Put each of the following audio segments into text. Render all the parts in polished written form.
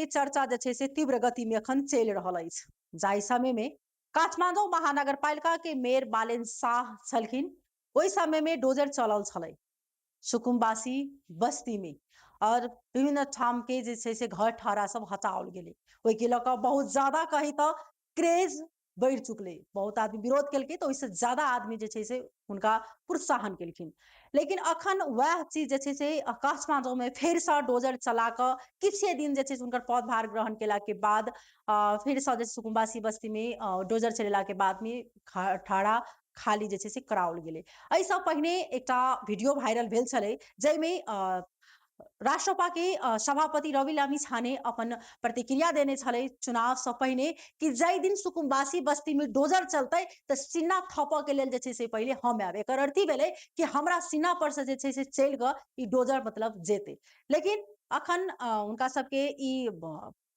के चर्चा जे छै से तीव्र गति में अखन चलि रहल अछि। जाहि समय में काठमांडू महानगरपालिका के मेयर बालेन शाह छलखिन, ओहि समय में डोजर चलल छलै सुकुम्बासी बस्ती में और विभिन्न ठाम के जे छै से घर ठहरा सब हटाओल गेलै। ओहिके लऽ कऽ बहुत ज्यादा कही तऽ क्रेज बढ़ि चुकलै, बहुत आदमी विरोध केलकै तऽ ओहिसँ ज्यादा आदमी जे छै से हुनका प्रोत्साहन केलखिन। लेकिन अखन वएह चीज जे छै से काठमांडूमे फेरसँ डोजर चला कऽ किछे दिन जे छै से हुनकर पदभार ग्रहण केलाके बाद फेरसँ जे सुकुम्बासी बस्तीमे डोजर चलेलाके बादमे ठाढ़ा खाली जे छै से कराओल गेलै। एहिसँ पहिने एकटा वीडियो वायरल भेल छलै जाहिमे राष्ट्रपा के सभापति रवि लामिछाने अपन प्रतिक्रिया देने छलै चुनाव से पहिने कि जाहि दिन सुकुम्बासी बस्ती में डोजर चलतै तऽ सीना थपऽ के लेल जे छै से पहिले हम आयब। एकर अर्थ ई भेलै कि हमरा सीना पर से जे छै से चलि कऽ ई डोजर मतलब जेतै। लेकिन अखन हुनका सबके ई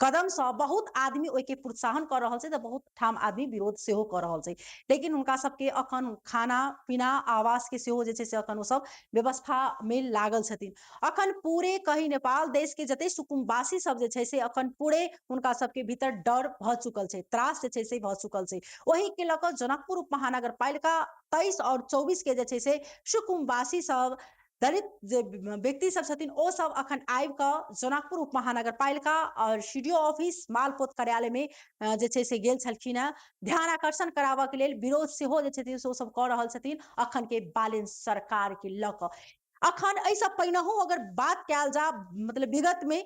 कदमसँ बहुत आदमी ओहिके प्रोत्साहन कऽ रहल छै तऽ बहुत ठाम आदमी विरोध सेहो कऽ रहल छै। लेकिन हुनका सबके अखन खाना पीना आवास के सेहो जे छै से अखन ओ सब व्यवस्था मे लागल छथिन। अखन पूरे कही नेपाल देश के जते सुकुम्बासी सब जे छै से अखन पूरे हुनका सबके भीतर डर भऽ चुकल छै, त्रास जे छै से भऽ चुकल छै। ओहि के लऽ कऽ जनकपुर उप महानगरपालिका 23 और 24 के जे छै से सुकुम्बासी सब दलित जे व्यक्ति सब छथिन ओ सब अखन आबि कऽ जनकपुर उप महानगरपालिका और सी डी ओ ऑफिस मालपोत कार्यालय में जे छै से गेल छलखिन हेँ ध्यान आकर्षण कराबऽ के लेल। विरोध सेहो जे छथिन से ओ सब कऽ रहल छथिन अखन के बालेन सरकार के लऽ कऽ। अखन एहिसँ पहिनहु अगर बात कयल जा मतलब विगत में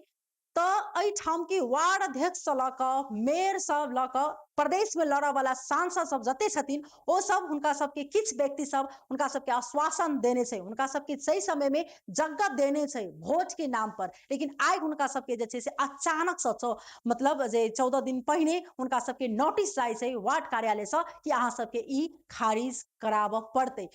तऽ एहिठाम के वार्ड अध्यक्ष से लऽ कऽ मेयर सब लऽ कऽ प्रदेश में लड़ऽ वाला सांसद सब जते छथिन ओ सब हुनका सबके किछु व्यक्ति सब हुनका सबके आश्वासन देने छै, हुनका सबके सही समय में जगह देने छै वोट के नाम पर। लेकिन आइ हुनका सबके जे छै से अचानक से मतलब जे 14 दिन पहिने हुनका सबके नोटिस जाइ छै वार्ड कार्यालय से कि अहाँ सबके ई खारिज कराबऽ पड़तै।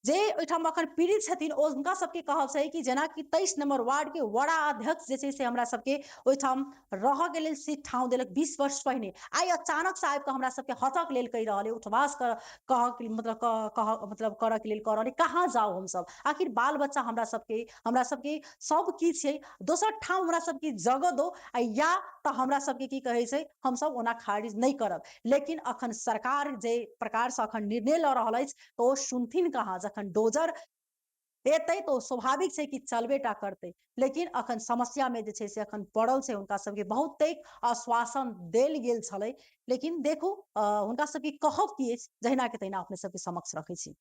जे ओहिठाम अखन पीड़ित छथिन ओ हुनका सबके कहब छै कि जेनाकि 23 नंबर वार्ड के वड़ा अध्यक्ष जे छै से हमरा सबके ओहिठाम रहऽ के लेल सीट ठाँव देलक 20 वर्ष पहिने, आइ अचानक से आबि कऽ हमरा सबके हटऽ के लेल कहि रहल अइ, उठवास कर कह मतलब कह मतलब करऽ के लेल कह रहल अइ। कहाँ जाउ हमसब? आखिर बाल बच्चा हमरा सबके सब किछु छै, दोसर ठाम हमरा सबके जगह दो आ या तऽ हमरा सबके की कहै छै हमसब ओना खारिज नहि करब। लेकिन अखन सरकार जे प्रकार से अखन निर्णय लऽ रहल अछि तऽ ओ सुनथिन कहाँ? जखन डोजर एतै तऽ ओ स्वाभाविक छै कि चलबे टा करतै। लेकिन अखन समस्या में जे छै से अखन पड़ल छै हुनका सबके, बहुते आश्वासन देल गेल छलै। लेकिन देखू हुनका सबके कहब की अछि, जहिना के तहिना अपने सबके समक्ष रखै छी।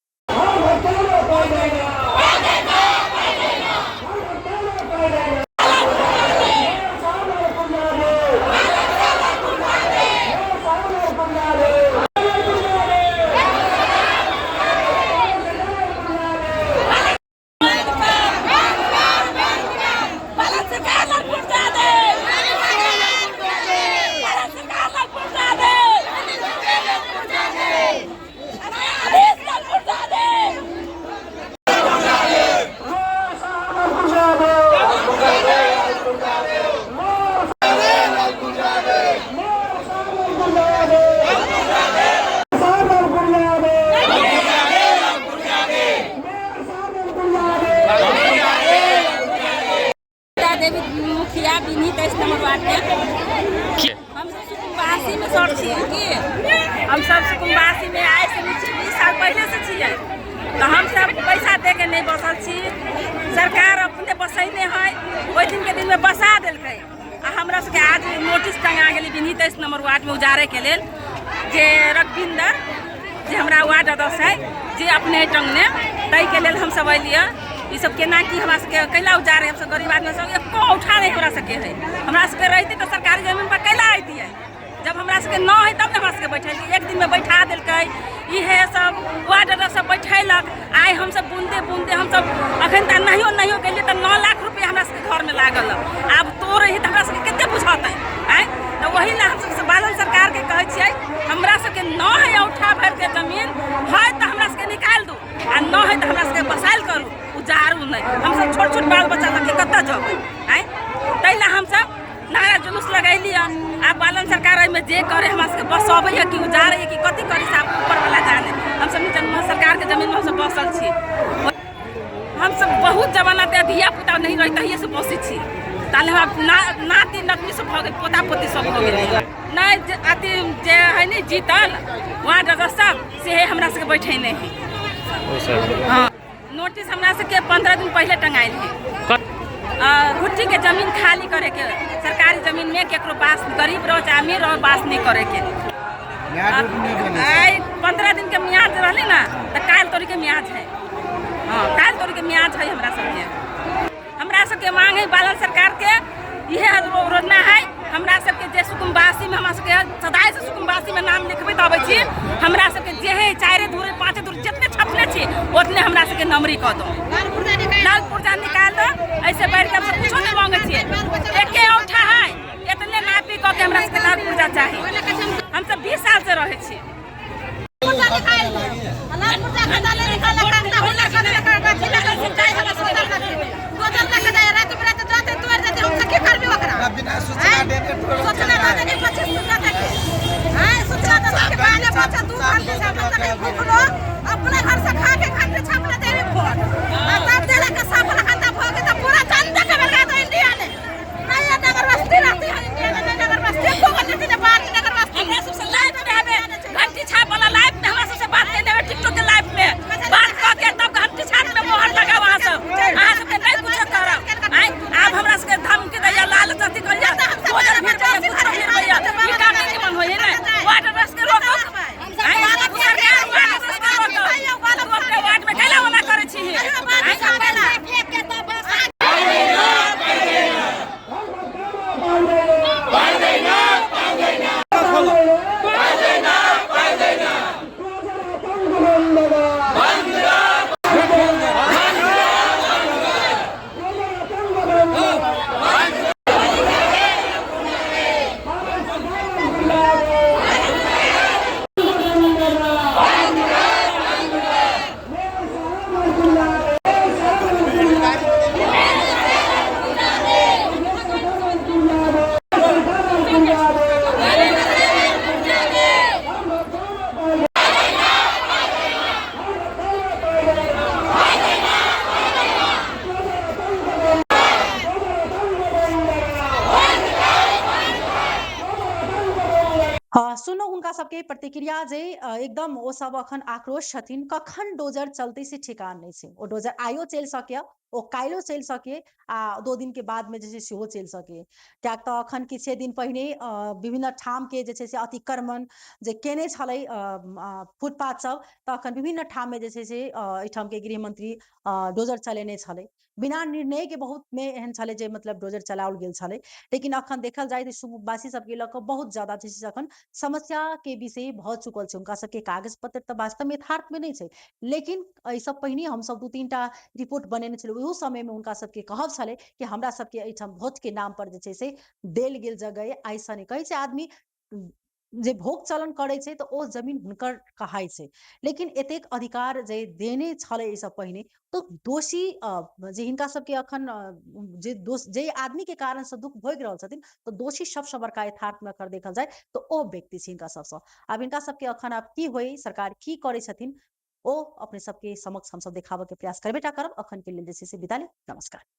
देवी मुखिया बिनी 23 नंबर वार्ड के। हम सब सुकुम्बासी में सर छियै की हम सब सुकुम्बासी में आइ से नहि छियै, 20 साल पहिले से छियै। तऽ हम सब पैसा दे के नहि बसल छी, सरकार अपने बसैने है, ओहि दिन के दिन में बसा देलकै। आ हमरा सबके आज नोटिस टंगा गेलै बिनी 23 नंबर वार्ड में उजाड़े के लेल, जे रघुविंदर जे हमरा वार्ड सदस्य है जे अपने टंगने, ताहिके लेल हमसब अयलियै। ई सब केना की हमरा सबके कैला उजाड़े? हमसब गरीब आदमी सब एको औठा नहीं हमरा सबके है। हमरा सबके रहती तऽ सरकारी जमीन पर कैला अयतियै? जब हमरा सबके न है तब ने हमरा सबके बैठेलकै। एक दिन में बैठा देलकै, इहे सब वार्ड सदस्य सब बैठेलक। आइ हमसब बूंदे बूंदे हमसब अखन तक नहियो नहियो गेलियै तऽ 9 लाख रुपया हमरा सबके घर में लागल। आब तोड़े है तऽ हमरा सबके कते बुझतै? आँय, तऽ वही लए हमसब बालन सरकार के कहै छियै हमरा सबके न है औठा भरि के जमीन है तऽ हमरा सबके निकालि दू, आ न है तऽ हमरा सबके बसायल करू, उजारू नहि। हमसब छोट छोट बाल बच्चा लऽ के कतऽ जेबै? आँय, ताहि लए हमसब नारा जुलूस लगैली। आब बालन सरकार एहिमे जे करे, हमरा सबके बसबैए कि उजाड़ैए कि कथी करी से आब ऊपरवला जाने। हमसब सरकारके जमीनमे हमसब बसल छी। हमसब बहुत जमाना ते धिया पुता नहीं रही तहिए से बसै छी। ताले हमरा ना नाति नतनी सब भऽ गेल, पोता पोती सब भऽ गेल। नहि जे अथी जे है ने जीतल वार्ड सदस्य सब से है हमरा सबके बैठेने है। हँ, नोटिस हमरा सबके 15 दिन पहिले टंगायल है। घुट्टी के जमीन खाली करे के, सरकारी जमीन में केकरो बास, गरीब रहो चाहे अमीर रहो, बास नहीं करे के। आइ 15 दिन के मियाज रहले ना, तऽ काल्हि तोरी के मियाज है। हँ, काल्हि तोरी के मियाज है। हमरा सबके मांग है बालन सरकार के, इहे रोजना है हमरा सबके जे सुकुम्बासी में हमरा सबके सदाय से सुकुम्बासी में नाम लिखबैत अबै छी। हमरा सबके जे है चारि धूर पाँच धूर जितने छपने छी उतने हमरा सबके नमरी कऽ दो, लाल पुर्जा निकाल दो। ऐसे बढ़ के हमसब कुछो नहीं मांगे छियै। एके औठा है, इतने नापी कऽ के हमरा सबके लाल पुर्जा चाही। हमसब 20 साल से रहै छी। पुर्जा निकालि दे, लाल पुर्जा खाता नहीं निकाला, कागजा होला खाता लगा सिंचाई हमरा सब दोसर लग जाए, रात बिरात जाते तोड़ देते, हम की करबी ओकरा? बिना सूचना देके तोड़। सूचना दे देनी 25 सूचना देके हां, सूचना दे के बाले बच्चा 2 घंटे से हम तक भूखलो अपने घर से खा के घंटे छापले देवी वोट आ तब देला के साफ खाता भोग त पूरा जनता के बर्बाद है। इंडिया ने नहीं नगर बस्ती रहती है, इंडिया ने नगर बस्ती को बनने के बाद नगर बस्ती। हमरा सबसे लाइव में हमे घंटी छाप वाला लाइव में हमरा सबसे बात केने है। टिकटॉक के लाइव में बात कऽ के तब घंटी छाप में मोहर लगाओ। अहाँ सबके नहीं कुछो करब। आँय, आब हमरा सबके धमकी दैया, लाल अथी करिया, भोजन फिर भैया, कुछो फिर भैया, ई काम नहीं निमन होइए ने। वार्ड रस के रोको। आँय, सरकार वार्ड रस के रोको। तू अपने वार्ड में कैला ओना करै छी? आँय, हँ, सुनू हुनका सबके प्रतिक्रिया जे एकदम ओ सब अखन आक्रोश छथिन। कखन डोजर चलतै से ठेकान नहि छै। ओ डोजर आइयो चलि सकैए, ओ काल्हिो चलि सकैए आ 2 दिन के बाद में जे छै सेहो चलि सकैए, किएक तऽ अखन किछे दिन पहिने विभिन्न ठाम के जे छै से अतिक्रमण जे केने छलै फुटपाथ सब, तऽ अखन विभिन्न ठाम में जे छै से एहिठाम के गृहमंत्री डोजर चलेने छलै बिना निर्णय के। बहुत में एहन छलै जे मतलब डोजर चलाओल गेल छलै, लेकिन अखन देखल जाय तऽ सुकुम्बासी सबके लऽ कऽ बहुत ज्यादा जे छै से अखन समस्या के विषय भऽ चुकल छै। हुनका सबके कागज पत्र तऽ वास्तव में यथार्थ में नहि छै, लेकिन एहिसँ पहिने हमसब 2-3 टा रिपोर्ट बनेने छलहुँ। ओहो समय में हुनका सबके कहब छलै कि हमरा सबके एहिठाम वोट के नाम पर जे छै से देल गेल जगह आइसँ नहि। कहै छै आदमी जे भोग चलन करै छै तऽ ओ जमीन हुनकर कहाइ छै, लेकिन एतेक अधिकार जे देने छलै एहिसँ पहिने, तऽ दोषी जे हिनका सबके अखन जे दोष जे आदमी के कारण से दुख भोगि रहल छथिन, तऽ दोषी सबसँ बड़का यथार्थ में अगर देखल जाय तऽ ओ व्यक्ति छै हिनका सबसँ। आब हिनका सबके अखन आब की होइ, सरकार की करै छथिन, ओ अपने सबके समक्ष हमसब देखाबऽ के प्रयास करबे टा करब। अखन के लेल जे छै से विदा ली। नमस्कार।